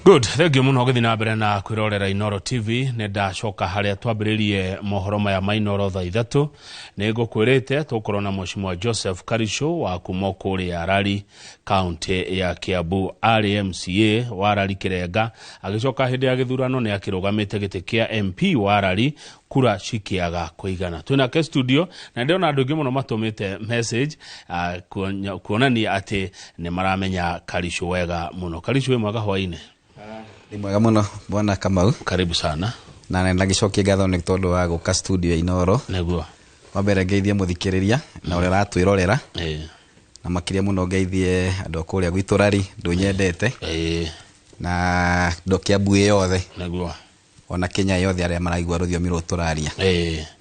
Good, thank you muno gũthiĩ na mbere na kwĩrorera Inoro TV. Nĩ ndacoka harĩa twambĩrĩrie mohoro maya ma Inoro thaa 3. Nĩ ngũkwĩrĩte tũkorwo na Mheshimiwa Joseph Karisho wa kuma kũrĩa Rari, kaunti ya Kiambu. Arĩ MCA wa Rari Kĩrenga, agĩcoka hĩndĩ ya gĩthurano nĩ akĩrũgamĩte gĩtĩ kĩa MP wa Rari, kura cikĩaga kũigana. Twĩnake studio na ndĩrona andũ aingĩ mũno matũmĩte message kuonania atĩ nĩ maramenya Karisho wega mũno. Karisho, wĩ mwega hwainĩ? Nĩ mwega mũno, bwana Kamau. Karibu sana. Na nagĩcokia ngatho nĩ tondũ wa gũka studio ya Inoro. Wa mbere ngeithie mũthikĩrĩria na ũrĩa ũratwĩrorera, na makĩria mũno ngeithie andũ a kũrĩa gwitũ Rari, ndũnyendete, na andũ Kiambu ĩ yothe, ona Kenya yothe, arĩa maraigua rũthiomi rũrũ tũraria.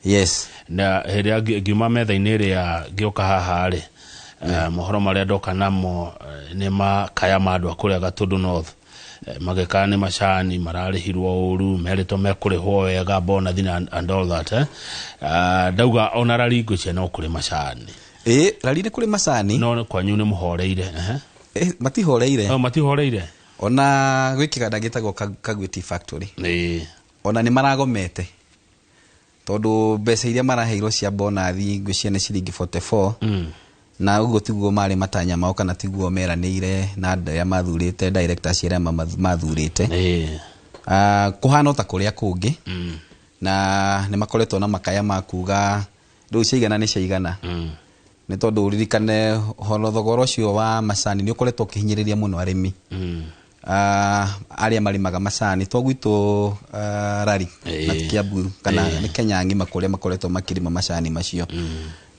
Yes. Na hĩndĩ ĩrĩa ngiuma metha-inĩ ĩrĩa ngĩũka haha rĩ, mohoro marĩa ndoka namo nĩ makaya ma andũ a kũrĩa Gatundu North. Magĩkaya nĩ macani mararĩhirwo ũru, merĩtwo mekũrĩhwo wega, bonathi and all that, eh. Ah, ndauga ona Rari ngwĩciria no kũrĩ macani. Ĩ, Rari nĩ kũrĩ macani. No kwanyu nĩ mũhoreire, ehe. Matihoreire. Oh, matihoreire. Ona gwĩ kĩganda gĩtagwo Kagwe Tea Factory, ona nĩ maragomete tondũ mbeca iria maraheirwo cia bonathi ngwĩciria nĩ ciringi 44, na ũguo tiguo marĩ matanya mao kana tiguo meranĩire na andũ arĩa mathurĩte, directors arĩa mathurĩte. Ah, kũhana o ta kũrĩa kũngĩ, na nĩ makoretwo na makaya ma kuga rĩu ciaigana nĩ ciaigana, nĩ tondũ ũririkane ũhoro thogora ũcio wa macani nĩ ũkoretwo ũkĩhinyĩrĩria mũno arĩmi, arĩa marĩmaga macani to gwitũ, Rari na Kiambu kana nĩ Kenya ng'ima kũrĩa makoretwo makĩrĩma macani macio.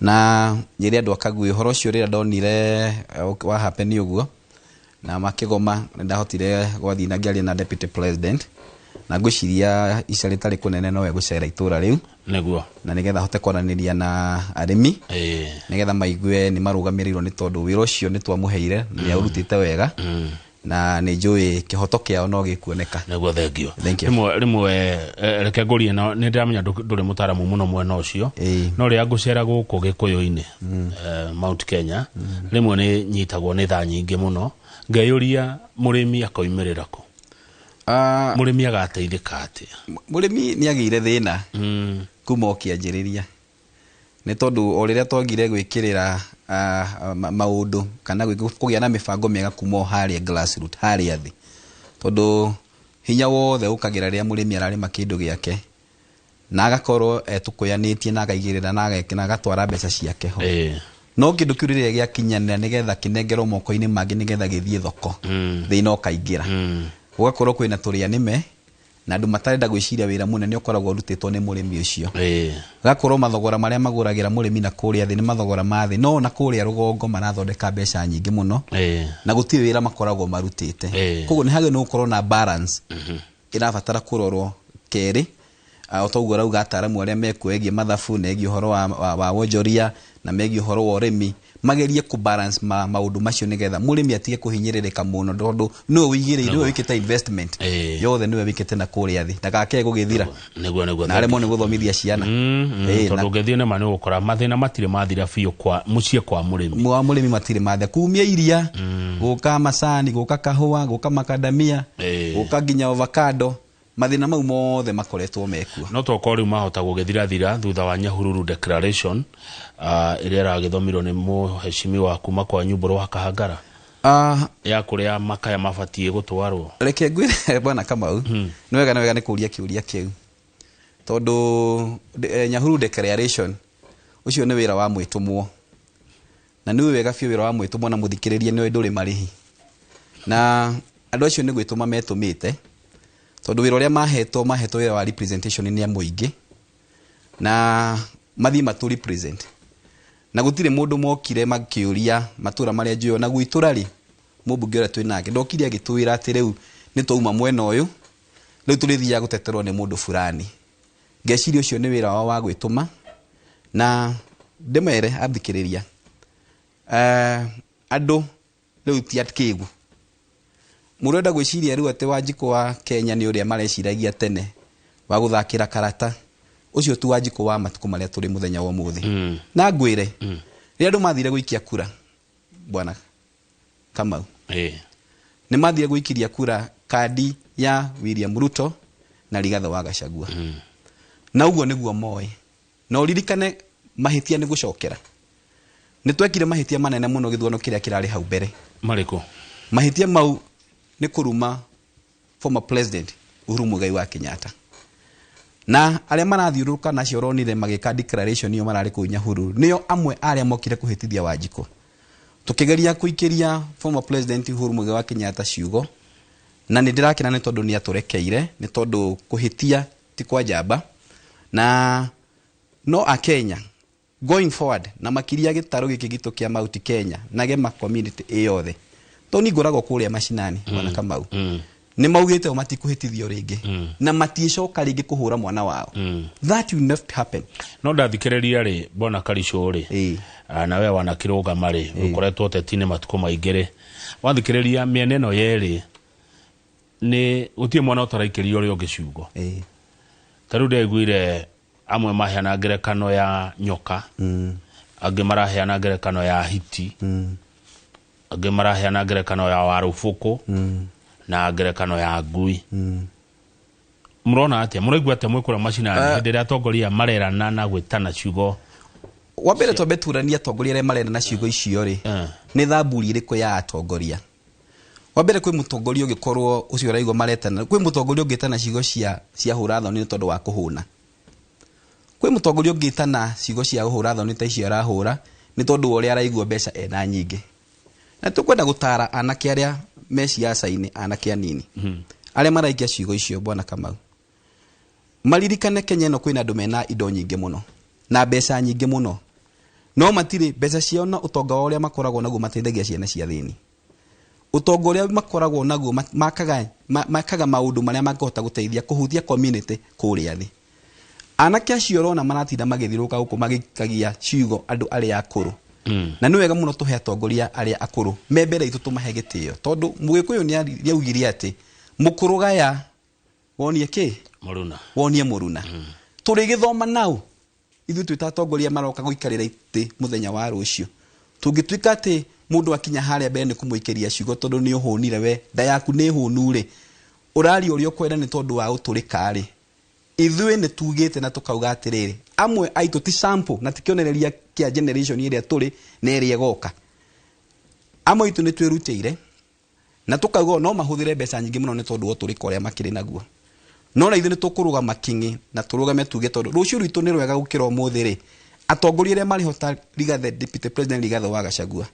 Na njĩre andũ akagui ũhoro ũcio rĩrĩa ndonire wa happen ũguo na makĩgoma, nĩ ndahotire gwathiĩ na ngĩaria na deputy president, na ngwĩciria ica rĩtarĩ kũnene nowe gũcera itũra rĩu na nĩgetha ahote kwaranĩria na arĩmi, nĩgetha maigue nĩ marũgamĩrĩirwo, nĩ tondũ wĩra ũcio nĩ twamũheire na nĩ aũrutĩte wega, na nĩ njũĩ kĩhoto kĩao no gĩkuoneka. Nĩguo, thengio. Thank you. Rĩmwe reke ngũrie, no nĩ ndĩramenya ndũrĩ mũtaaramu mũno mwena ũcio, no rĩrĩa ngũcera gũkũ gĩkũyũ-inĩ, Mount Kenya, rĩmwe nĩ nyitagwo nĩ thaa nyingĩ mũno ngeyũria mũrĩmi akoimĩrĩra kũ? Mũrĩmi agateithĩka atĩa? Mũrĩmi nĩ agĩire thĩna kuma o kĩanjĩrĩria, nĩ tondũ o rĩrĩa twagire gwĩkĩrĩra maũndũ kana kũgĩa na mĩbango mĩega kuma o harĩa grassroot, harĩa thĩ, tondũ hinya wothe ũkagĩra rĩrĩa mũrĩmi ararĩma kĩndũ gĩake na agakorwo etũkũyanĩtie na akaigĩrĩra na agatwara mbeca ciake ho, no kĩndũ kĩu rĩrĩa gĩakinyanĩra nĩgetha kĩnengerwo moko-inĩ mangĩ nĩgetha gĩthiĩ thoko, thĩna ũkaingĩra, gũgakorwo kwĩna tũrĩa nĩme na andũ matarenda gwĩciria wĩra mũnene ũkoragwo ũrutĩtwo nĩ mũrĩmi ũcio. Gakorwo mathogora marĩa magũragĩra mũrĩmi na kũrĩa thĩ nĩ mathogora ma thĩ, no na kũrĩa rũgongo marathondeka mbeca nyingĩ mũno, na gũtirĩ wĩra makoragwo marutĩte. Koguo nĩ hagĩrĩirwo nĩ gũkorwo na balance ĩrabatara kũrorwo kerĩ. O toguo rauga ataramu arĩa mekuo ĩgiĩ mathabu na ĩgiĩ ũhoro wa wonjoria na megiĩ ũhoro wa ũrĩmi magerie kũ balance maũndũ macio nĩgetha mũrĩmi atige kũhinyĩrĩrĩka mũno, tondũ nĩwe wĩigĩrĩire, nĩwe wĩkĩte investment yothe, nĩwe wĩkĩte na kũrĩa thĩ ndagakĩage gũgĩthira Nĩguo. na aremwo nĩ gũthomithia ciana. Tondũ ũngĩthiĩ nĩma nĩ ũgũkora mathĩna matirĩ mathira biũ kwa mũciĩ kwa mũrĩmi. Wa mũrĩmi matirĩ mathira, kumia iria, gũka macani, gũka kahũa, gũka makadamia, gũka nginya avocado, mathĩna mau mothe makoretwo mekuo. No tokorwo rĩu mahota gũgĩthirathira thutha wa Nyahururu declaration, ĩrĩa ĩragĩthomirwo nĩ mũheshimiwa kuma kwa Nyumbũrũ wa Kahangara, ya kũrĩa makaya mabatiĩ gũtwarwo. Reke ngwĩre, bwana Kamau, nĩ wega nĩ kũria kĩũria kĩu, tondũ Nyahururu declaration ũcio nĩ wĩra wa mwĩtũmwo, na nĩ wega biũ wĩra wa mwĩtũmwo, na mũthikĩrĩrie nĩ ndũrĩ marĩhi, na andũ acio nĩ gwĩtũma metũmĩte, tondũ wĩra ũrĩa mahetwo wĩra wa representation nĩ a mũingĩ na mathiĩ matũ represent, na gũtirĩ mũndũ mokire makĩũria matũra marĩa njũĩ. Na gwitũ rĩ, mũmbunge ũrĩa twĩ nake ndokire agĩtwĩra atĩ rĩu nĩ twauma mwena ũyũ, rĩu tũrĩthiaga gũteterwo nĩ mũndũ fulani. Ngeciria ũcio nĩ wĩra wao wa gwĩtũma, na ndĩmere athikĩrĩria, andũ rĩu ti akĩgu. Mũndũ enda gwĩciria rĩu atĩ Wanjikũ wa Kenya nĩ ũrĩa mareciragia tene wa gũthakĩra karata, ũcio tu Wanjikũ wa matukũ marĩa tũrĩ mũthenya wa ũmũthĩ. Na ngwĩre, rĩrĩa andũ mathire gũikia kura, bwana Kamau, nĩ mathire gũikiria kura. Kandi ya William Ruto na Rigathi wa Gachagua. Na ũguo nĩguo moĩ. Na ũririkane mahĩtia nĩ gũcokera. Nĩ twekire mahĩtia manene mũno gĩthurano kĩrĩa kĩrarĩ hau mbere. Marĩkũ? Mahĩtia mau nĩ kũruma former president Uhuru Muigai wa Kenyatta. Na arĩa marathiũrũrũka nacio ũronire magĩka declaration ĩyo mararĩ kũu Nyahururu nĩo amwe arĩa mokire kũhĩtithia Wanjikũ. Tũkĩgeria kũikĩria former president Uhuru Muigai wa Kenyatta ciugo, na nĩ ndĩrakena nĩ tondũ nĩ atũrekeire, nĩ tondũ kũhĩtia ti kwa njamba. Na no a Kenya going forward, na makiria gĩtarũ gĩkĩ gitũ kĩa Mount Kenya na gema community ĩ yothe, tondũ niĩ ngoragwo kũrĩa macinani, Bwana Kamau, nĩ maugĩte o matikũhĩtithio rĩngĩ na matiĩcoka rĩngĩ kũhũra mwana wao. That will not happen. No ndathikĩrĩria rĩ, Bwana Karicũ rĩ, na we wanakĩrũgama rĩ, ũkoretwo ũteti-inĩ matukũ maingĩ rĩ, wathikĩrĩria mĩena ĩno yerĩ nĩ gũtirĩ mwana ũtaraikĩria ũrĩa ũngĩ ciugo. Ta rĩu ndĩraiguire amwe maheana ngerekano ya nyoka, angĩ maraheana ngerekano ya hiti, angĩ maraheana ngerekano ya warũbũkũ, na ngerekano ya ngui. Mũrona atĩa? Mũraigua atĩa mwĩ kũrĩa macinani hĩndĩ ĩrĩa atongoria marerana na gwĩtana ciugo? Wa mbere twambe turanie atongoria arĩa marerana na ciugo icio rĩ, nĩ thamburi ĩrĩkũ ya atongoria? Wa mbere kwĩ mũtongoria ũngĩkorwo ũcio ũraigua maretana, kwĩ mũtongoria ũngĩtana ciugo cia hũra thoni nĩ tondũ wa kũhũna. Kwĩ mũtongoria ũngĩtana ciugo cia kũhũra thoni ta icio arahũra nĩ tondũ wa ũrĩa araigua mbeca ena nyingĩ. Na tũkwenda gũtara anake arĩa me ciaca-inĩ, anake anini arĩa maraikia ciugo icio, Bwana Kamau, maririkane Kenya ĩno kwĩna andũ mena indo nyingĩ mũno na mbeca nyingĩ mũno, no matirĩ mbeca ciao na ũtonga wa ũrĩa makoragwo naguo mateithagia ciana cia thĩni. Ũtonga ũrĩa makoragwo naguo makaga maũndũ marĩa mangĩhota gũteithia kũhutia community kũrĩa thĩ. Anake acio ũrona maratinda magĩthiũrũrũka gũkũ magĩikagia ciugo andũ arĩa akũrũ. Na nĩ wega mũno tũhe atongoria arĩa akũrũ me mbere itũ tũmahe gĩtĩo, tondũ Mũgĩkũyũ nĩaugire atĩ mũkũrũ gaya wonie kĩ? Mũruna. Wonie mũruna. Tũrĩgĩthoma nau ithuĩ twĩ ta atongoria maroka gũikarĩra itĩ mũthenya wa rũciũ. Tũngĩtuĩka atĩ mũndũ akinya harĩa mbere nĩ kũmũikĩria ciugo tondũ nĩ ũhũnire we, nda yaku nĩ hũnu rĩ, ũraria ũrĩa ũkwenda nĩ tondũ wa ũtũrĩka rĩ, ithuĩ nĩ tugĩte na tũkauga atĩrĩrĩ, amwe aitũ ti sample na ti kĩonereria kĩa generation ĩrĩa tũrĩ na ĩrĩa ĩgoka. Amwe aitũ nĩ twĩrutĩire na tũkauga no mahũthĩre mbeca nyingĩ mũno nĩ tondũ wa ũtũrĩka ũrĩa makĩrĩ naguo. No na ithuĩ nĩ tũkũrũgama king'i na tũrũgame tuge tondũ rũciũ rwitũ nĩ rwega gũkĩra ũmũthĩ rĩ, atongoria arĩa marĩ ho ta Rigathi, Deputy President Rigathi wa Gachagua,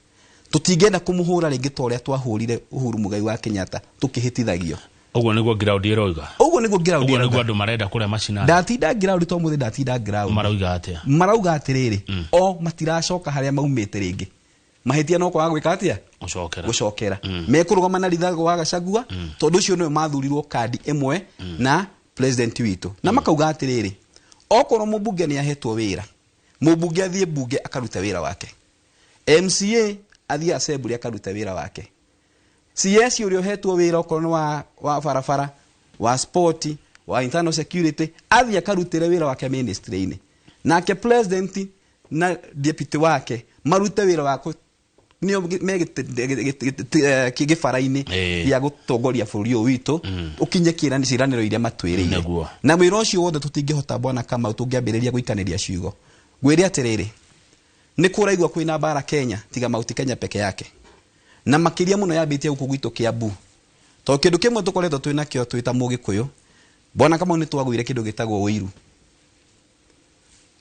tũtingĩenda kũmũhũra rĩngĩ ta ũrĩa twahũrire Uhuru Muigai wa Kenyatta tũkĩhĩtithagio. Ũguo nĩguo ground ĩroiga. Ũguo nĩguo ground Ũguo nĩguo ĩroiga. andũ marenda kũrĩa macinani. Ndatinda ground to mũthĩ, ndatinda ground. Marauga atĩa? Marauga atĩrĩrĩ, o matiracoka harĩa maumĩte rĩngĩ. Mahĩtia no kwaga gwĩka atĩa? Gũcokera. Gũcokera. Mekũrũgama na Rigathi wa Gachagua, tondũ ũcio nĩwe mathurirwo kandi ĩmwe na president witũ. Na makauga atĩrĩrĩ, okorwo mũmbunge nĩ ahetwo wĩra, mũmbunge athiĩ mbunge akaruta wĩra wake, MCA athiĩ assembly akaruta wĩra wake, CS ũrĩa ũhetwo wĩra okorwo nĩ wa barabara, wa sport, wa internal security, athiĩ akarutĩre wĩra wake ministry-inĩ, nake president na deputy wake marute wĩra wa nĩo me gĩbara-inĩ gĩa gũtongoria bũrũri ũyũ witũ ũkinye ciĩranĩro iria matwĩrĩire. Na wĩra ũcio wothe tũtingĩhota, Bwana Kamau, tũngĩambĩrĩria gũikanĩria ciugo. Ngwĩre atĩrĩrĩ, nĩ kũraigua kwĩna mbara Kenya, tiga Mount Kenya peke yake, na makĩria mũno yambĩtie gũkũ gwitũ Kiambu, tondũ kĩndũ kĩmwe tũkoretwo twĩ nakĩo twĩ ta Mũgĩkũyũ, Bwana Kamau, nĩ twagũire kĩndũ gĩtagwo ũiru.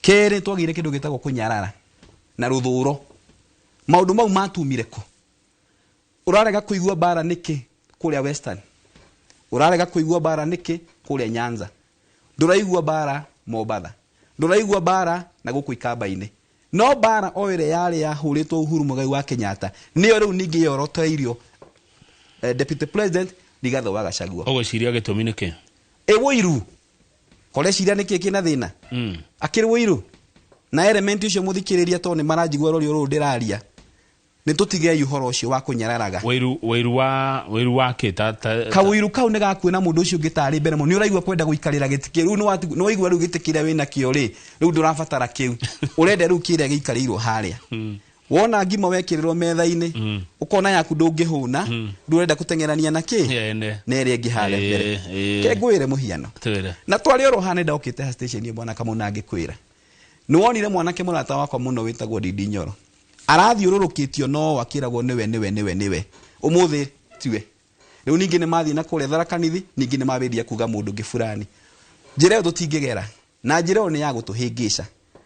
Kerĩ, twagĩire kĩndũ gĩtagwo kũnyarara na rũthũro. Maũndũ mau matumire kũ? Ũrarega kũigua mbara nĩkĩ kũrĩa Western? Ũrarega kũigua mbara nĩkĩ kũrĩa Nyanza? Ndũraigua mbara Mombatha, ndũraigua mbara na gũkũ Ikamba-inĩ. No mbara o ĩrĩa yarĩ yahũrĩtwo Uhuru Muigai wa Kenyatta nĩyo rĩu ningĩ yorotoeirio Deputy President Rigathi wa Gachagua. Ũgwĩciria gĩtũmi nĩ kĩ? Ĩ wũiru koreciria nĩkĩ kĩna thĩna? Akĩrĩ wũiru na element ũcio mũthikĩrĩria, tondũ nĩ maranjigua rũrĩ rũrũ ndĩraria, nĩ tũtigei ũhoro ũcio wa kũnyararaga. Wĩiru wa kĩ ta Kawĩiru kau nĩ gakuona mũndũ ũcio ũngĩ tarĩ mbere mũno, nĩ ũraigua kwenda gũikarĩra gĩtĩ kĩu rĩu, nĩ waigua rĩu gĩtĩ kĩrĩa wĩna kĩo rĩ, rĩu ndũrabatara kĩu, ũrenda rĩu kĩrĩa gĩikarĩirwo harĩa. Wona ngima wekĩrĩrwo metha-inĩ, ũkona yaku ndũngĩhũna, rĩu ũrenda gũteng'erania na kĩ Ene. na ĩrĩa ĩngĩ harĩa mbere. Ĩĩ. Ke ngwĩre mũhiano. Twĩre. Na twarĩ oro haha nĩndokĩte ha station ĩyo, bwana Kamau, na ngĩkwĩra nĩ wonire mwanake mũrata wakwa mũno wĩtagwo Ndindi Nyoro arathiũrũrũkĩtio no akĩragwo nĩwe nĩwe nĩwe nĩwe, ũmũthĩ tiwe. Rĩu ningĩ nĩ mathiĩ na kũrĩa Tharaka Nithi, ningĩ nĩ mambĩrĩria kuga mũndũ ũngĩ fulani. Njĩra ĩyo tũtingĩgera, na njĩra ĩyo nĩ ya gũtũhĩngĩca,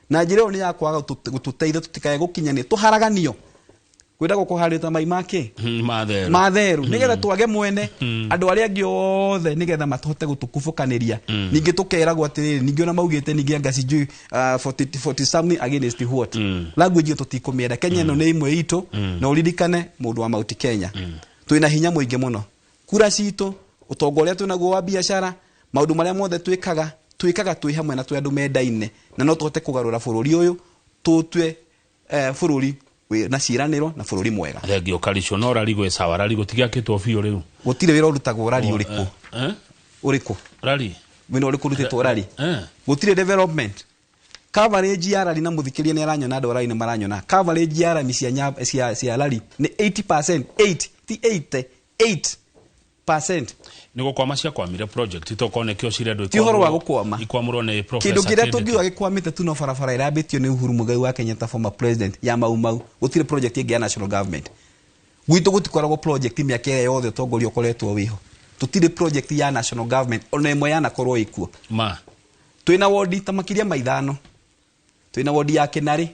na njĩra ĩyo nĩ ya kwaga gũtũteithia tũtikae gũkinyanĩria tũharaganio kwĩragwo kũharĩta ta mai make Matheru. Matheru nigetha twage mwene andũ arĩa angĩ othe, nigetha matuhote gũtũkubũkanĩria. Ningĩ tũkeragwo atĩrĩrĩ, ningĩ ona maugĩte ningĩ anga sijui 40, 40 something against what. Language ĩyo tũtikũmĩenda. Kenya ĩno nĩ ĩmwe itũ, na ũririkane mũndũ wa Mount Kenya twĩna hinya mũingĩ mũno. Kura citũ, ũtonga ũrĩa twĩnaguo wa biacara, maũndũ marĩa mothe twĩkaga, twĩkaga twĩ hamwe na twĩ andũ mendaine, na no tũhote kũgarũra bũrũri ũyũ tũtue bũrũri wĩ na ciĩranĩro na bũrũri mwega. Thengio, Karicũ. No rari gwĩ sawa, rari gũtigĩakĩtwo biũ rĩu. Gũtirĩ wĩra ũrutagwo rari. Ũrĩkũ? Eh? Ũrĩkũ? Rari. Wĩra ũrĩkũ ũrutĩtwo rari? Eh. Gũtirĩ development. Coverage ya rari, na mũthikĩria nĩ aranyona, andũ arari nĩ maranyona, coverage ya rami cia rari nĩ 80%, 8 ti 80, 8%. Nĩ gũkwama ciakwamire project, tokorwo nĩkĩo cirendwo. Ti ũhoro wa gũkwama. Ikwamũrwo nĩ Professor Kĩndũ kĩrĩa Kindiki. tũngiuga gĩkwamĩte tu no barabara ĩrambĩtio nĩ Uhuru Muigai wa Kenyatta, former president, ya Mau Mau. Gũtirĩ project ĩngĩ ya national government gwitũ, gũtikoragwo project. Mĩaka ĩrĩa yothe ũtongoria ũkoretwo wĩho, tũtirĩ project ya national government ona ĩmwe yanakorwo ĩkuo. Ma. Twĩna wodi ta makĩria ma 5. Twĩna wodi ya Kĩnarĩ,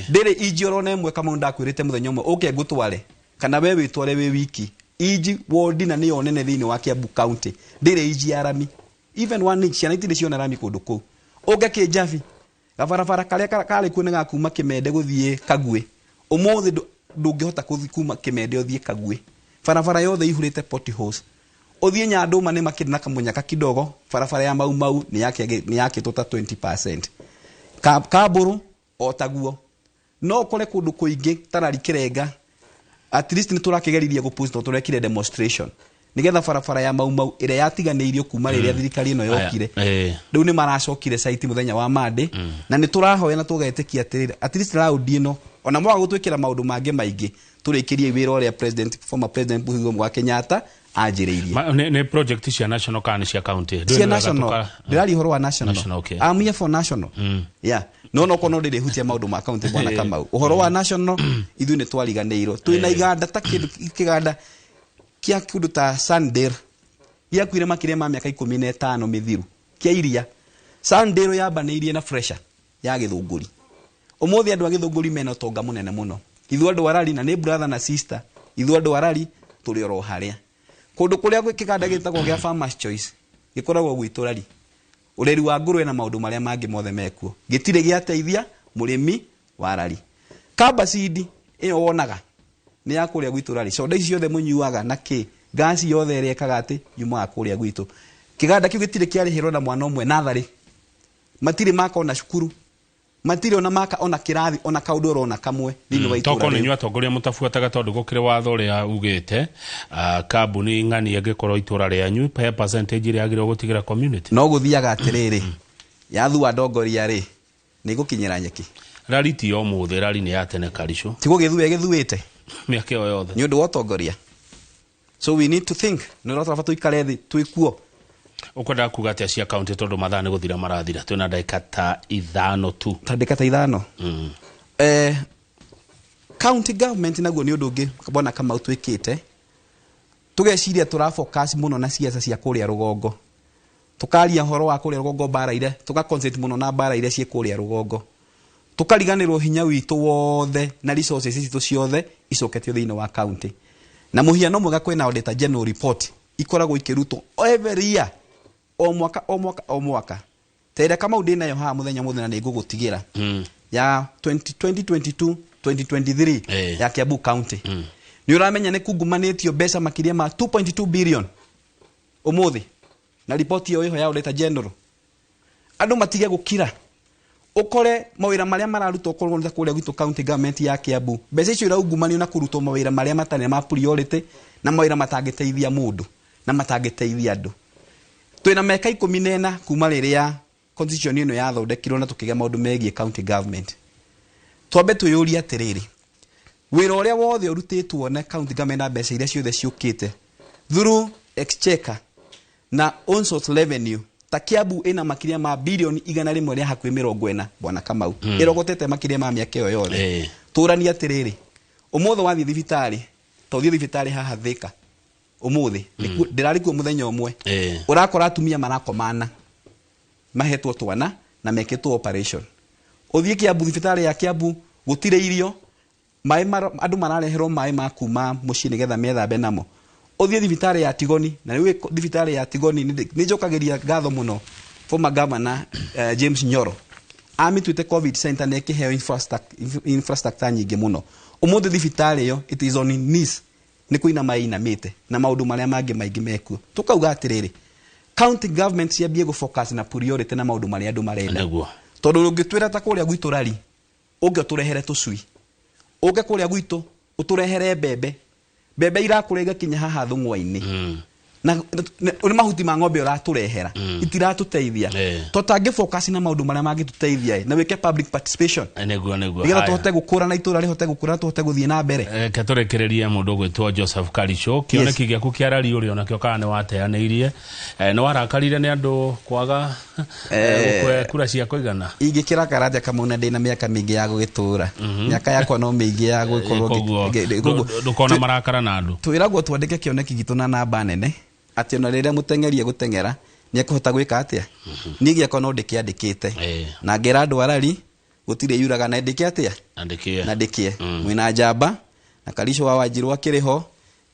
ndĩrĩ inji orona ĩmwe. Kamau, ndakwĩrĩte mũthenya ũmwe ũke ngũtware kana we wĩtware wĩ wiki inji wodi, na nĩyo nene thĩinĩ wa Kiambu County, ndĩrĩ inji ya rami, even one inch. Ciana itirĩ ciona rami kũndũ kũu. Ũke Kĩnjabi, gabarabara karĩa karĩ kuo nĩ ga kuma Kĩmende gũthiĩ Kaguĩ. Ũmũthĩ ndũngĩhota gũthiĩ kuma Kĩmende ũthiĩ Kaguĩ, barabara yothe ihurĩte potholes. Ũthiĩ Nyandũma nĩ makĩrĩ na kamũnyaka kidogo, barabara ya Mau Mau nĩ yakĩtwo ta 20%. Kambũrũ o taguo. No ũkore kũndũ kũingĩ tarari Kĩrenga, at least nĩ tũrakĩgeririe gũpush tondũ tũrekire demonstration nigetha barabara ya Mau Mau ĩrĩa yatiganĩirio kuma rĩrĩa thirikari ĩno yokire, rĩu nĩ maracokire site mũthenya wa Monday, na nĩ tũrahoya na tũgetĩkia atĩrĩrĩ, at least round ĩno, ona mwaga gũtwĩkĩra maũndũ mangĩ maingĩ, tũrĩkĩrie wĩra ũrĩa president, former president Uhuru wa Kenyatta anjĩrĩirie. Nĩ project cia national kana nĩ cia county? Ndũĩ Cia nĩ wega national. Ndĩraria ũhoro wa national. National, okay. I'm here for national, yeah. No no ndĩrĩhutia maũndũ ma county, bwana Kamau. Ũhoro wa national, ithuĩ nĩ twariganĩirwo. Twĩna iganda ta kĩndũ kĩganda kĩa kĩndũ ta Sandale gĩakuire makĩria ma mĩaka 15 mĩthiru, kĩa iria. Sandale yambanĩirie na Fresha ya Gĩthũngũri. Ũmũthĩ andũ a Gĩthũngũri mena ũtonga mũnene mũno. Ithuĩ andũ arari, na nĩ brother na sister, ithuĩ andũ arari tũrĩ oro harĩa kũndũ kũrĩa gwĩ kĩganda gĩtagwo gĩa Farmers Choice gĩkoragwo gwitũ rari, ũreri wa ngũrwe na maũndũ marĩa mangĩ mothe mekuo, gĩtirĩ gĩateithia mũrĩmi wa rari. Kamba seed ĩyo wonaga nĩ ya kũrĩa gwitũ rari. Soda ici ciothe mũnyuaga na kĩ gasi yothe ĩrĩa ĩkaga atĩ yumaga kũrĩa gwitũ. Kĩganda kĩu gĩtirĩ kĩarĩhĩrwo na mwana ũmwe natharĩ, matirĩ maka ona cukuru, matirĩ ona maka ona kĩrathi ona kaũndũ orona kamwe thĩinĩ wa itũũra Tokorwo nĩ rĩu. inyuĩ atongoria mũtabuataga, tondũ gũkĩrĩ watho ũrĩa ugĩte kambuni ng'ani ĩngĩkorwo itũra rĩanyu he percentage ĩrĩa yagĩrĩirwo gũtigĩra community. No gũthiaga atĩrĩrĩ, yathua ndongoria rĩ, nĩ gũkinyĩra nyeki. Rari ti ya ũmũthĩ, rari nĩ ya tene, Karicũ. Ti gũgĩthua ĩgĩthuĩte. Mĩaka ĩyo yothe. Nĩ ũndũ wa ũtongoria, so we need to think. Nĩ ũrĩa tũikare thĩ twĩkuo. Ũkwendaga kuga atĩa cia county, tondũ mathaa nĩ gũthira marathira, twĩna ndagĩka ta 5 tu. Ta ndĩka ta 5. County government naguo nĩ ũndũ ũngĩ, bwana Kamau, twĩkĩte tũgeciria tũra focus mũno na ciaca cia kũrĩa rũgongo, tũkaria ũhoro wa kũrĩa rũgongo, mbara iria tũka concentrate mũno na mbara iria ciĩ kũrĩa rũgongo, tũkariganĩrwo hinya witũ wothe na resources citũ ciothe icoketio thĩinĩ wa county. Na mũhiano mwega, kwĩna Auditor General report ikoragwo ikĩrutwo every year, o mwaka o mwaka o mwaka, ta ĩrĩa Kamau ndĩnayo haha mũthenya mũthenya nĩ ngũgũtigĩra ya 2022 2023 ya Kiambu County. Nĩ ũramenya nĩ kungumanĩtio mbeca makĩria ma 2.2 billion ũmũthĩ, na riboti ĩyo ĩho ya Auditor General. Andũ matige gũkira, ũkore mawĩra marĩa mararutwo korwo nĩ ta kũrĩa gwitũ county government ya Kiambu, mbeca icio iraungumanio na kũrutwo mawĩra marĩa matarĩ ma priority na mawĩra matangĩteithia mũndũ na matangĩteithia andũ. Twĩna mĩaka 14 kuma rĩrĩa constitution ĩno yathondekirwo na tũkĩgĩa maũndũ megiĩ county government. Twambe twĩyũrie atĩrĩrĩ, Wĩra ũrĩa wothe ũrutĩtwo na county government na mbeca iria ciothe ciũkĩte through exchequer na own source revenue, ta Kiambu ĩna makĩria ma bilioni 140, bwana Kamau, ĩrogotete makĩria ma mĩaka ĩyo yothe. Tũranie atĩrĩrĩ, ũmũthĩ wathiĩ thibitarĩ, ta ũthiĩ thibitarĩ haha Thika ũmũthĩ, ndĩrarĩ kuo mũthenya ũmwe, ũrakora atumia marakomana mahetwo twana na mekĩtwo operation. Ũthiĩ Kiambu, thibitarĩ ya Kiambu gũtirĩ irio, maĩ andũ marareherwo maĩ ma kuma mũciĩ nĩgetha methambe namo. Ũthiĩ thibitarĩ ya Tigoni, na nĩ thibitarĩ ya Tigoni nĩ njokagĩria ngatho mũno former governor James Nyoro, amĩtuĩte COVID center na ĩkĩheo infrastructure nyingĩ mũno. Ũmũthĩ thibitarĩ ĩyo it is on knees, nĩ kũinama ĩinamĩte, na maũndũ marĩa mangĩ maingĩ mekuo. Tũkauga atĩrĩrĩ, county government ciambie gũ-focus na priority na maũndũ marĩa andũ marenda. Tondũ ũngĩtwĩra ta kũrĩa gwitũ rari, ũngĩ ũtũrehere tũcui, ũke kũrĩa gwitũ ũtũrehere mbembe, mbembe irakũra igakinya haha thũng'wa-inĩ, na nĩ mahuti ma ng'ombe ũratũrehera, itiratũteithia. Tũtangĩ focus na maũndũ marĩa mangĩtũteithia na wĩke public participation Nĩguo nĩguo. nĩgetha tũhote gũkũra na itũra rĩhote gũkũra, tũhote gũthiĩ na mbere. Reke tũrekererie mũndũ ũgwĩtwo Joseph Karisho. Kĩoneki gĩaku kĩa rari ũrĩ onakĩo kana nĩ wateanĩirie? Nĩ warakarire nĩ andũ kwaga gũkũhe kura cia kũigana? Ingĩkĩrakara atĩa, Kamau, na ndĩna mĩaka mĩingĩ ya gũgĩtũra? Mĩaka yakwa no mĩingĩ ya gũkorwo. Koguo ndũkona marakara na andũ? Twĩragwo twandĩke kĩoneki gitũ na namba nene, atĩ ona rĩrĩa mũteng'eri egũteng'era nĩ ekũhota gwĩka atĩa. Niĩ gĩakwa no ndĩkĩandĩkĩte na ngera andũ arari gũtirĩ yuraga na ndĩke atĩa? Andĩkie. Na ndĩkie mwĩna njamba na Karisho wa Wanjirũ akĩrĩ ho,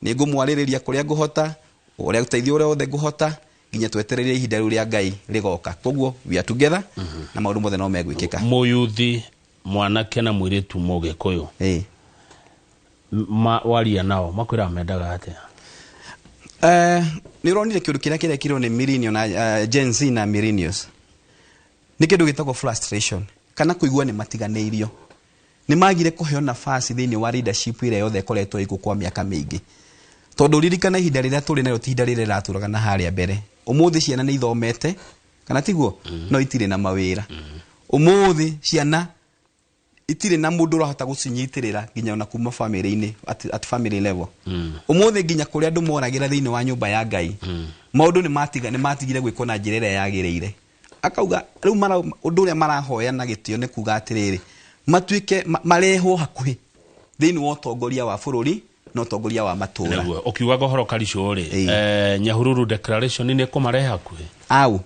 nĩ ngũmwarĩrĩria kũrĩa ngũhota, ũrĩa ũteithio ũrĩa wothe ngũhota, nginya twetereire ihinda rĩu rĩa Ngai rĩgoka. Koguo we are together na maũndũ mothe no megwĩkĩka. Mũyuthi mwanake na mũirĩtu mũgĩkũyũ, waria nao makwĩraga mendaga atĩa? Nĩ ũronire kĩũndũ kĩrĩa kĩrekirwo nĩ millennial na Gen Z na millennials, nĩ kĩndũ gĩtagwo frustration kana kũigua nĩ matiganĩirio, nĩ magire kũheo nafasi thĩinĩ wa leadership ĩrĩa yothe ĩkoretwo ĩkuo kwa mĩaka mĩingĩ. Tondũ ririkana, ihinda rĩrĩa tũrĩ narĩo ti ihinda rĩrĩa rĩratũraga na harĩa mbere. Ũmũthĩ ciana nĩ ithomete, kana tiguo? No itirĩ na mawĩra. Ũmũthĩ ciana itirĩ na mũndũ ũrahota gũcinyitĩrĩra, nginya ona kuma family-inĩ, at family level. Ũmũthĩ nginya kũrĩa andũ moragĩra thĩinĩ wa nyũmba ya Ngai, maũndũ nĩ matigire gwĩkwo na njĩra ĩrĩa yagĩrĩire. Akauga rĩu ũndũ ũrĩa marahoya na gĩtĩo nĩ kuga atĩrĩrĩ, matuĩke marehwo hakuhĩ thĩinĩ wa ũtongoria wa bũrũri na ũtongoria wa matũũra. Nĩguo ũkiugaga ũhoro Karisho rĩ, Nyahururu declaration nĩ kũmarehe hakuhĩ? Au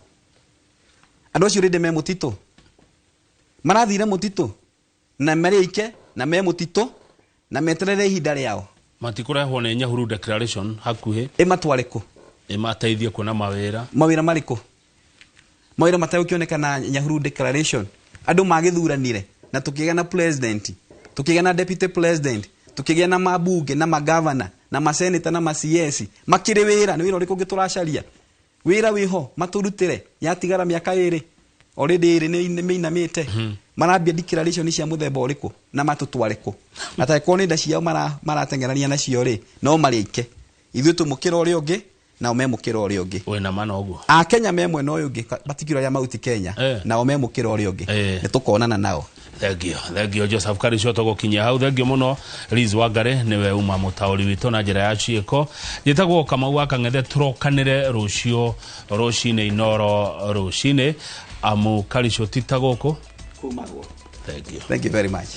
andũ acio rĩndĩ me mũtitũ, marathire mũtitũ na marĩ na me mũtitũ na meterere ihinda rĩao. Matikũrehwo nĩ Nyahururu declaration hakuhĩ? Ĩmatware kũ? Ĩmateithie kuona mawĩra. Mawĩra marĩkũ? Mawĩra mategũkĩoneka na Nyahururu declaration? Andũ magĩthuranire na tũkĩgĩa na president, tũkĩgĩa na deputy president, tũkĩgĩa na mabunge na magavana na maseneta na ma CS, makĩrĩ wĩra. Nĩ wĩra ũrĩkũ ũngĩ tũracaria? Wĩra wĩho, matũrutĩre. Yatigara mĩaka 2, already 2 nĩ mĩinamĩte. Marambia declaration cia mũthemba ũrĩkũ na matũtware kũ? Atangĩkorwo nĩ nda ciao marateng'erania nacio rĩ, no marĩike ithuĩ tũmũkĩra ũrĩa ũngĩ, nao memũkĩra ũrĩa ũngĩ. Wĩna mana ũguo? Akenya me mwena ũyũ ũngĩ, particularly a Mount Kenya, nao memũkĩra ũrĩa ũngĩ. Nĩ tũkonana nao. Thengio, thengio Joseph Karisho, tũgũkinyia hau. Thengio mũno Liz Wangari, nĩwe uma mũtaũri witũ na njĩra ya ciĩko. Njĩtagwo Kamau wa Kang'ethe. Tũrokanĩre rũciũ rũcinĩ, Inoro rũcinĩ, amu Karisho ti ta gũkũ kumagwo. Thengio. Thank you very much.